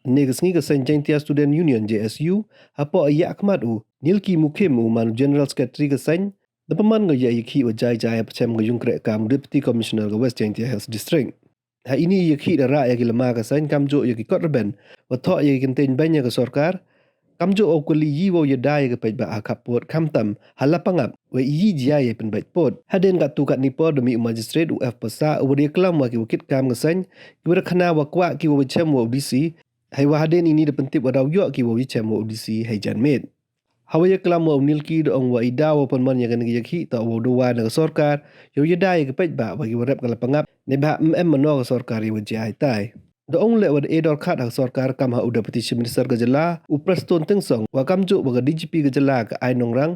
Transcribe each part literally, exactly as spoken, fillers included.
Ynne ka sngi ka seng Jaintia Student Union, J S U, hapoh yakhmat u Nilki Mukhim, u man u General Secretary ka seng, da pynman ko ya i yakhih wa jai jai ha pachem ka yung kreh kam u Deputy Commissioner ka West Jaintia Hills District. Ha ini i yakhih da rah ya ki lama ka seng, kamjooh ya ki kot rben wa thoh ya ki kyntien beiñ ya ka sorkar, kamjooh u kwah li i wow yada ya ka paidbah ha khappud, khamtam ha Lapangap, wa i jia ya i pynbeit pud. Hadien kattu katni por da mih u Magistrate u F Passah, u wa da yaklam wa ki wa kit kam ka seng, ki wa da khana wa kwah ki wow chem wa u D C, heiwa hadien ini da pyntip wa daw yoh ki wow chem wa u D C hei janmiet. Hawa yaklam wa u Nilki da ong wa i daw wa pynman ya kani ka yakhih toh wow dawa na ka sorkar yow yada ya ka paidbah wa ki wa rep ka Lapangap, neibhah ym em mano ka sorkar ya wa jia heitai. Da ong leh wa da e dorkhas ha ka sorkar kam ha u Deputy Chief Minister ka jylla, u Prestone Tynsong, wa kamjooh wa ka D G P ka jylla ka Ainongrang,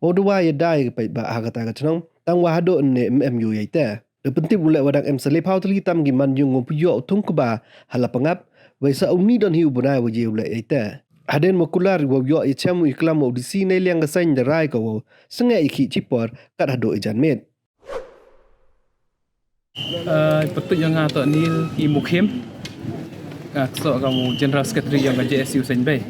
wow dawa yada ya ka paidbah ha kata ka chnong, tang wa hadooh ynne ym em yow yei te. Da pyntip u leh wa dang em sa le phaw tylli tam ki manyung wow pynyoh u thung kba ha Lapangap, wei sa uni don hi u bnai wa ye u leh yei te. Hadien wa kular wow yoh ya chem u yaklam wa u D C, neiliang ka seng da rai ko wow sangeh yakhih chipor kat hadooh i janmiet. Ah, patut yong nga toh Nilki Mukhim, nga ksoh ka u General Secretary yong ka J S U Seiñbei.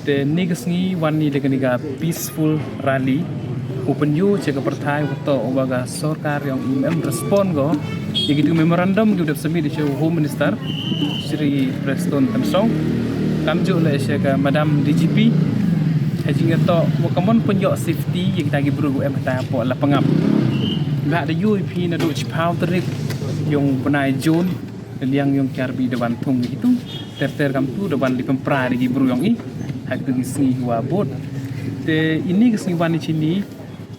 Te ni ka sngi wan ni da kani ka peaceful rally u pynyoo cha ka pyrthai wa toh wa ka sorkar yong i ym em respond ko ya kitu memorandum ki u dep submit cha u Home Minister, Shri Prestone Tynsong, kamjooh leh cha ka Madam D G P, ha jingtoh wa kammon pynyoh safety ya kita ki bru wa em hata hapoh Lapangap. Lah da yoo i phi nadooh chiphaw tarik yong u bnai June, neiliang yong ki army da wan thung kitu, ter ter kamtu da wan li pynpra da ki bru yong i ha kitu ki sngi wa bud. Te ini ka sngi wan i chini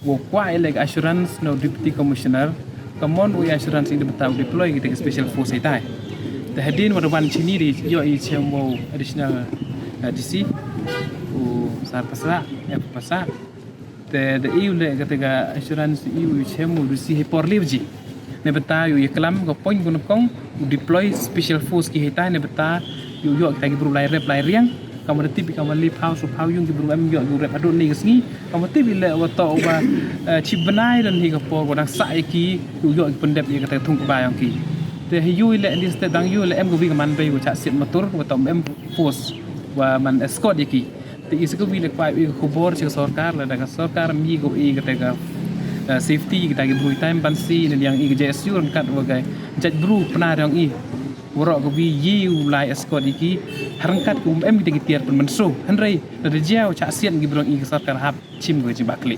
wow kwah i leh ka assurance na u Deputy Commissioner, kammon u assurance i da bynta u deploy kita ki special force heitai. Te hadien wa da wan chini da yoh i chem wa u Additional, eh, D C, u Sar Passah, F Passah. Te da e u leh kata ka assurance, i u chem u D C hei por le baje. Neibynta yow yaklam ka point ko nyngkong u deploy special force ki heitai, neibynta yow yoh kita ki bru lai rep lai riang. Kam wa da tip i kam wa le phaw soo phaw yung ki bru em yoh ki rep hadooh ni ka sngi. Kam wa tip i leh wa toh wa, eh, chi bnai don hi ka por wa dang sah ya ki, yow yoh ki pyndep ya kata ka thung kba yong ki. Te ha yow i leh ni step dang yow i leh em ka wi ka man bei wa chah siat motor wa toh em force wa man escort ya ki. Te i sa ka wi leh kwah i ka khubor cha ka sorkar, lada ka sorkar ym ye ko i kata ka, eh, safety kita ki bru heitai, ban si neiliang i ka J S U ryngkat wa ka jait bru Pnar yong i, waroh ka wi ye u lai escort ya ki, ha ryngkat ka ym em kita ki tiar pynmynsaw. Hynrei lada jia u chah siat ki bru yong i, ka sorkar hap chim ko ka jingbakla.